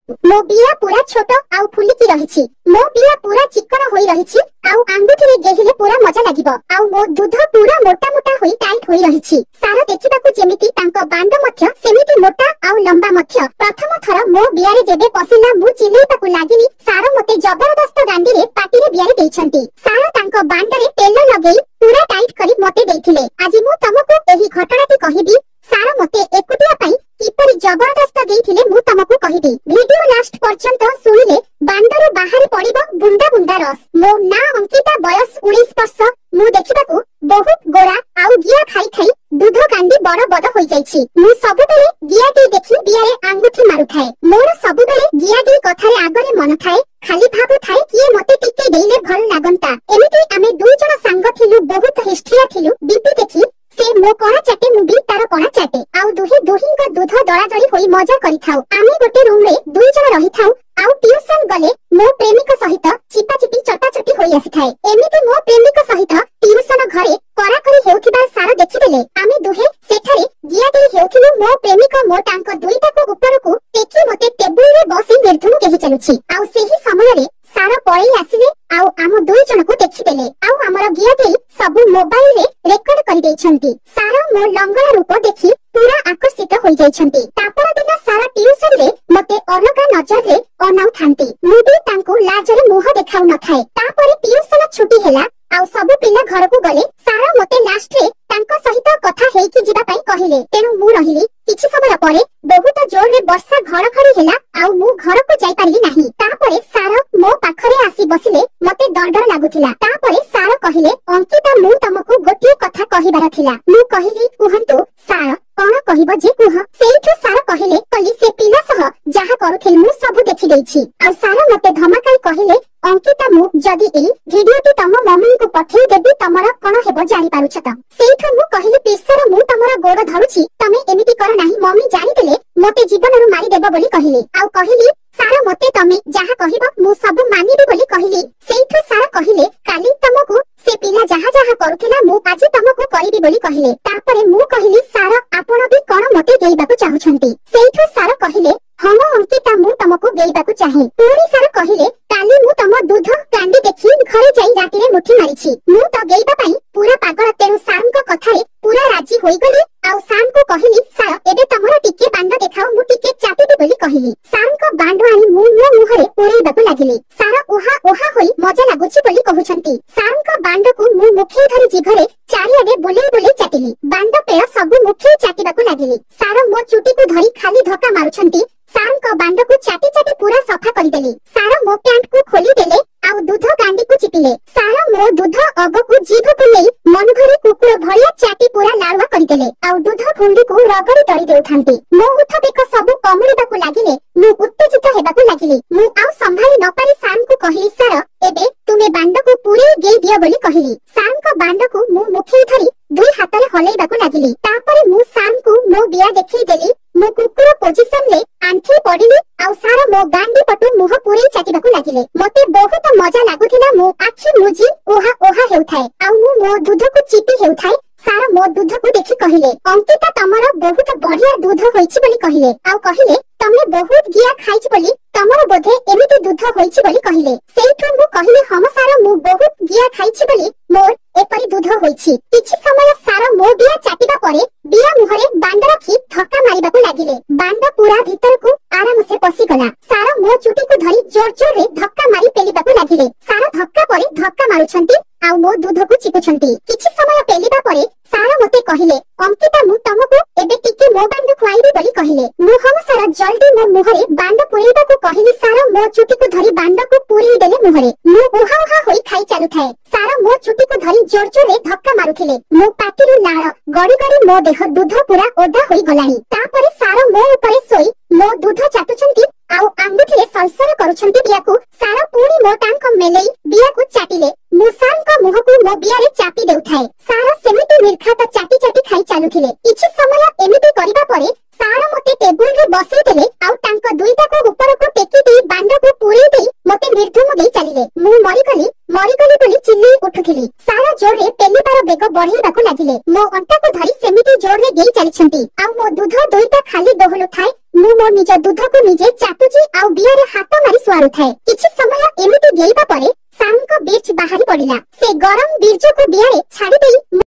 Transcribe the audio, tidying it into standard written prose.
ମୋ ବିଆ ପୁରା ଛୋଟ ଆଉ ଫୁଲିକି ରହିଛି। ମୋ ବିଆ ପୁରା ଚିକଣ ହୋଇ ରହିଛି ଆଉ ଆଙ୍ଗୁଠିରେ ଗେହିଲେ ପୁରା ମଜା ଲାଗିବ। ଆଉ ମୋ ଦୁଧ ପୁରା ମୋଟା ମୋଟା ହୋଇ ଟାଇଟ୍ ହୋଇ ରହିଛି। ସାର ଦେଖିବାକୁ ଯେମିତି, ତାଙ୍କ ବାଣ୍ଡ ମଧ୍ୟ ସେମିତି ମୋଟା ଆଉ ଲମ୍ବା ମଧ୍ୟ। ପ୍ରଥମ ଥର ମୋ ବିଆରେ ଯେବେ ପଶିଲା, ମୁଁ ଚିଲେଇବାକୁ ଲାଗିଲି। ସାର ମତେ ଜବରଦସ୍ତ ଗାଣ୍ଡିରେ ପାଟିରେ ବିଆରେ ଦେଇଛନ୍ତି। ସାର ତାଙ୍କ ବାଣ୍ଡରେ ତେଲ ଲଗେଇ ପୁରା ଟାଇଟ୍ କରି ମତେ ଦେଇଥିଲେ। ଆଜି ମୁଁ ତମକୁ ଏହି ଘଟଣାଟି କହିବି। ସାର ମତେ ଏକୁଟିଆ ପାଇଁ କିପରି ଜବରଦସ୍ତ ଦେଇଥିଲେ, ମୁଁ ତମକୁ କହିବି। ଭିଡିଓ ଲାଷ୍ଟ ପର୍ଯ୍ୟନ୍ତ ଶୁଣିଲେ ବାଣ୍ଡରୁ ବାହାରି ପଡିବ ବୁନ୍ଦା ବୁନ୍ଦା ରସ। ମୋ ନାଁ ଅଙ୍କିତା, ବୟସ 19 ବର୍ଷ। ମୁଁ ଦେଖିବାକୁ ବହୁତ ଗୋରା ଆଉ ଗିଆ ଖାଇ ଖାଇ ଦୁଧ କାଣ୍ଡି ବଡ ବଡ ହୋଇଯାଇଛି। ମୁଁ ସବୁବେଳେ ଗିଆଟି ଦେଖି ବିଆରେ ଆଙ୍ଗୁଠି ମାରୁଥାଏ। ମୋର ସବୁବେଳେ ଗିଆଟି କଥାରେ ଆଗରେ ମନ ଥାଏ, ଖାଲି ଭାବୁଥାଏ କିଏ ମତେ ଟିକେ ଦେଇଲେ ଭଲ ଲାଗନ୍ତା। ଏମିତି ଆମେ ଦୁଇ ଜଣ ସାଙ୍ଗ ଥିଲୁ, ବହୁତ ହିଷ୍ଟ୍ରିଆ ଥିଲୁ। ବିପି ଦେଖି ସେ ମୋ କଣା ଚାଟେ, ମୁଁ ବି ତାର କଣା ଚାଟେ, ଆଉ ଦୁହେଁ ଦୁହିଁଙ୍କ ଦୁଧ ଦଳାଦଳି ହୋଇ ମଜା କରିଥାଉ। ଆମେ ଗୋଟେ ରୁମରେ ଦୁଇ ଜଣ ରହିଥାଉ ଆଉ ଟିଉସନ ଗଲେ ମୋ ପ୍ରେମିକ ସହିତ ଚିପାଚିପି ଚଟାଚଟି ହୋଇ ଆସିଥାଏ। ଏମିତି ମୋ ପ୍ରେମିକ ସହିତ ଟିଉସନ ଘରେ କରାକରି ହେଉଥିବା ସାର ଦେଖିଦେଲେ। ଆମେ ଦୁହେଁ ସେଠାରେ ଗିଆଗେଇ ହେଉଥିଲୁ। ମୋ ପ୍ରେମିକ ମୋ ତାଙ୍କ ଦୁଇଟାକୁ ଉପରକୁ ଟେକି ମତେ ଟେବୁଲରେ ବସି ନିର୍ଦ୍ଧୁମ ଗେହି ଚାଲୁଛି, ଆଉ ସେହି ସମୟରେ ସାର ପଳେଇ ଆସିଲେ ଆଉ ଆମ ଦୁଇ ଜଣକୁ ଦେଖିଦେଲେ, ଆଉ ଆମର ଗିଆଗେଇ ସବୁ ମୋବାଇଲରେ ରେକର୍ଡ କରିଦେଇଛନ୍ତି। ସାର ମୋ ଲଙ୍ଗଳା ରୂପ ଦେଖି ପୁରା ଆକର୍ଷିତ ହୋଇଯାଇଛନ୍ତି। ତାପର ଦିନ ସାର ଟିଉସନରେ ମତେ ଅଲଗା ନଜରରେ ଅନାଉଥାନ୍ତି, ମୁଁ ବି ତାଙ୍କୁ ଲାଜରେ ମୁହଁ ଦେଖାଉ ନଥାଏ। ତାପରେ ଟିଉସନ ଛୁଟି ହେଲା ଆଉ ସବୁ ପିଲା ଘରକୁ ଗଲେ। ସାର ମତେ ଲାଷ୍ଟରେ ତାଙ୍କ ସହିତ କଥା ହେଇକି ଯିବା ପାଇଁ କହିଲେ, ତେଣୁ ମୁଁ ରହିଲି। କିଛି ସମୟ ପରେ ବହୁତ ଜୋରରେ ବର୍ଷା ଘଡଘଡି ହେଲା ଆଉ ମୁଁ ଘରକୁ ଯାଇପାରିଲି ନାହିଁ। ତାପରେ ସାର ମୋ ପାଖରେ ଆସି ବସିଲେ। ମତେ ଡର ଡର ଲାଗୁଥିଲା। ତାପରେ ସାର କହିଲେ, ଅଙ୍କିତା, ମୁଁ ତମକୁ ଗୋଟିଏ କଥା କହିବାର ଥିଲା। ମୁଁ କହିଲି, କୁହନ୍ତୁ ସାର, କଣ କହିବ ଯେ କୁହ। ସେଇଠୁ ସାର କହିଲେ, କଲି ସେ ପିଲା ସହ ଯାହା କରୁଥିଲି ମୁଁ ସବୁ ଦେଖିଦେଇଛି। ଆଉ ସାର ମତେ ଧମକାଇ କହିଲେ, ଅଙ୍କିତା, ମୁଁ ଯଦି ଏଇ ଭିଡିଓଟି ତମ ମମିଙ୍କୁ ପଠେଇ ଦେବି ତମର କଣ ହେବ ଜାଣିପାରୁଛ ତ? ସେଇଠୁ ମୁଁ କହିଲି, ପିସର, ମୁଁ ତମର ଗୋଡ ଧରୁଛି, ତମେ ଏମିତି କର ନାହିଁ, ମମି ଜାଣିଦେଲେ ମତେ ଜୀବନରୁ ମାରିଦେବ ବୋଲି କହିଲି। ଆଉ କହିଲି, ସାର, ମତେ ତମେ ଯାହା କହିବ ମୁଁ ସବୁ ମାନିବି ବୋଲି କହିଲି। ସେଇଠୁ ସାର କହିଲେ, କାଲି ତମକୁ ସେ ପିଲା ଯାହା ଯାହା କରୁଥିଲା ମୁଁ ଆଜି ତମକୁ କରିବି ବୋଲି କହିଲେ। ତାପରେ ମୁଁ କହିଲି, ସାର, ଆପଣ ବି କଣ ମତେ ଗେଇବାକୁ ଚାହୁଁଛନ୍ତି? ସେଇଠୁ ସାର କହିଲେ, ହଁ ଅଙ୍କିତା, ମୁଁ ତମକୁ ଗେଇବାକୁ ଚାହେଁ। ପୁଣି ସାର କହିଲେ, କାଲି ମୁଁ ତମ ଦୁଧ କାଣ୍ଡି ଦେଖି ଘରେ ଯାଇ ରାତିରେ ମୁଠି ମାରିଛି। ମୁଁ ତ ଗେଇବା ପାଇଁ ପୁରା ପାଗଳ, ତେଣୁ ସାରଙ୍କ କଥାରେ ପୁରା ରାଜି ହୋଇଗଲି ଆଉ ସାରଙ୍କୁ କହିଲି, ସାର, ଏବେ ତମର ଟିକେ ବାଣ୍ଡ ଦେଖାଅ, ମୁଁ ଟିକେ ଚାଟିବି ବୋଲି କହିଲି। ସାରଙ୍କ ବାଣ୍ଡ ଆଣି ମୁଁ ମୋ ମୁହଁରେ ପୁରେଇବାକୁ ଲାଗିଲି। ସାର ଉହା ଉହା ହୋଇ ମଜା ଲାଗୁଛି ବୋଲି କହୁଛନ୍ତି। ସାରଙ୍କ ବାଣ୍ଡକୁ ମୁଁ ମୁଠେଇ ଧରି ଜିଭରେ ଚାରିଆଡେ ବୁଲେଇ ବୁଲେଇ ଚାଟିଲି। ବାଣ୍ଡ ପେଳ ସବୁ ମୁଠେଇ ଚାଟିବାକୁ ଲାଗିଲି। ସାର ମୋ ଚୁଟିକୁ ଧରି ଖାଲି ଧକ୍କା ମାରୁଛନ୍ତି। ସାରଙ୍କ ବାଣ୍ଡକୁ ଚାଟି ଚାଟି ପୁରା ସଫା କରିଦେଲି। ସାର ମୋ ପ୍ୟାଣ୍ଟକୁ ଖୋଲି ଦେଲେ ଆଉ ଦୁଧ ଗାଣ୍ଡିକୁ ଚିପିଲେ। ସାର ମୋ ଦୁଧ ଅଗକୁ ଜିଭକୁ ନେଇ ମନଭରି କୁକୁର ଭଳିଆ ଚାଟି ପୁରା ଲାଳୁଆ କରିଦେଲେ ଆଉ ଦୁଧ ଭୁଣ୍ଡିକୁ ରଗଡି ଦଳି ଦେଉଥାନ୍ତି। ମୋ ଉଠ ବେକ ସବୁ କମୁଳିବାକୁ ଲାଗିଲେ। ମୁଁ ଉତ୍ତେଜିତ ହେବାକୁ ଲାଗିଲି। ମୁଁ ଆଉ ସମ୍ଭାଳି ନପାରି ସାରଙ୍କୁ କହିଲି, ସାର, ଏବେ ତୁମେ ବାଣ୍ଡକୁ ପୁରେଇ ଗେଇ ଦିଅ ବୋଲି କହିଲି। ସାରଙ୍କ ବାଣ୍ଡକୁ ମୁଁ ମୁଠେଇ ଧରି ଦୁଇ ହାତରେ ହଲେଇବାକୁ ଲାଗିଲି। ତାପରେ ମୁଁ ସାରଙ୍କୁ ମୋ ବିଆ ଦେଖେଇ ଦେଲି। ମୁଁ କୁକୁର ପୋଜିସନରେ ଆଣ୍ଠେଇ ପଡିଲି ଆଉ ସାର ମୋ ଗାଣ୍ଡି ପଟୁ ମୁହଁ ପୁରେଇ ଚାଟିବାକୁ ଲାଗିଲେ। ମତେ ବହୁତ ମଜା ଲାଗୁଥିଲା। ମୁଁ ଆଖି ମୁଜି ଓହା ଓହା ହେଉଥାଏ ଆଉ ମୁଁ ମୋ ଦୁଧକୁ ଚିପି ହେଉଥାଏ। ସାର ମୋ ଦୁଧକୁ ଦେଖି କହିଲେ, ଅଙ୍କିତା, ତମର ବହୁତ ବଢିଆ ଦୁଧ ହୋଇଛି ବୋଲି କହିଲେ। ଆଉ କହିଲେ, ତମେ ବହୁତ ଗିଆ ଖାଇଛି ବୋଲି ତମର ବୋଧେ ଏମିତି ଦୁଧ ହୋଇଛି ବୋଲି କହିଲେ। ସେଇଠୁ ମୁଁ କହିଲି, ହଁ ସାର, ମୁଁ ବହୁତ ଗିଆ ଖାଇଛି ବୋଲି ମୋର ଏପରି ଦୁଧ ହୋଇଛି। କିଛି ସମୟ ସାର ମୋ ବିଆ ଚାଟିବା ପରେ ବିଆ ମୁହଁରେ ବାଣ୍ଡ ରଖି ଧକ୍କା ମାରିବାକୁ ଲାଗିଲେ। ବାଣ୍ଡ ପୁରା ଭିତରକୁ ଆରାମସେ ପଶିଗଲା। ସାର ମୋ ଚୁଟିକୁ ଧରି ଜୋର ଜୋରରେ ଧକ୍କା ମାରି ପେଲିବାକୁ ଲାଗିଲେ। ସାର ଧକ୍କା ପରେ ଧକ୍କା ମାରୁଛନ୍ତି ଆଉ ମୋ ଦୁଧକୁ ଚିପୁଛନ୍ତି। କିଛି ସମୟ ପେଲିବା ପରେ ସାର ମତେ କହିଲେ, ଅଙ୍କିତା, ମୁଁ ତମକୁ ଏବେ ଟିକେ ମୋ ବାଣ୍ଡ ଖୁଆଇବି ବୋଲି କହିଲେ। ମୁଁ ହଁ ସାର, ଜଲ୍ଦି ମୋ ମୁହଁରେ ବାଣ୍ଡ ପୁରେଇବାକୁ କହିଲି। ସାର ମୋ ଚୁଟିକୁ ଧରି ବାଣ୍ଡକୁ ପୁରେଇ ଦେଲେ ମୁହଁରେ। ମୁଁ ଉହା ଉହା ହୋଇ ଖାଇ ଚାଲୁଥାଏ। ସାର ମୋ ଚୁଟିକୁ ଧରି ଜୋର ଜୋରରେ ଧକ୍କା ମାରୁଥିଲେ। ମୋ ପାଟିରୁ ଲାଳ ଗଡି ଗଡି ମୋ ଦେହ ଦୁଧ ପୁରା ଓଦା ହୋଇଗଲାଣି। ତାପରେ ସାର ମୋ ଉପରେ ଶୋଇ ମୋ ଦୁଧ ଚାଟୁଛନ୍ତି ଆଉ ଆଙ୍ଗୁଠିରେ ସଲସଲ କରୁଛନ୍ତି ବିଆକୁ। ସାର ପୁଣି ମୋ ଟାଙ୍କ ମେଲେଇ ବିଆକୁ ଚାଟିଲେ। ମୁଁ ସାରଙ୍କ ମୁହଁକୁ ମୋ ବିଆରେ ଚାପି ଦେଉଥାଏ। ସାର ସେମିତି ନିର୍ଘାତ ଚାଟି ଚାଟି ଖାଇ ଚାଲୁଥିଲେ। କିଛି ସମୟ ଏମିତି କରିବା ପରେ ସାର ମତେ ଟେବୁଲରେ ବସେଇ ଦେଲେ ଆଉ ତାଙ୍କ ଦୁଇଟାକୁ ଉପରକୁ ଟେକି ଦେଇ ବାଣ୍ଡକୁ ପୁରେଇ ଦେଇ ମତେ ନିର୍ଦ୍ଧୁମ ଦେଇ ଚାଲିଲେ। ମୁଁ ମରିଗଲି ମରିଗଲି ବୋଲି ଚିଲ୍ଲେଇ ଉଠୁଥିଲି। ସାର ଜୋରରେ ପେଲିବାର ବେଗ ବଢେଇବାକୁ ଲାଗିଲେ। ମୋ ଅଣ୍ଟାକୁ ଧରି ସେମିତି ଜୋରରେ ଗେଇ ଚାଲିଛନ୍ତି ଆଉ ମୋ ଦୁଧ ଦୁଇଟା ଖାଲି ଦୋହଲୁଥାଏ। ମୁଁ ମୋ ନିଜ ଦୁଧକୁ ନିଜେ ଚାଟୁଛି ଆଉ ବିଆରେ ହାତ ମାରି ସୁଆରୁଥାଏ। କିଛି ସମୟ ଏମିତି ଗେଇବା ପରେ ସାର୍ଙ୍କ ବୀର୍ଜ ବାହାରି ପଡିଲା। ସେ ଗରମ ବୀର୍ଜକୁ ବିଆରେ ଛାଡି ଦେଇ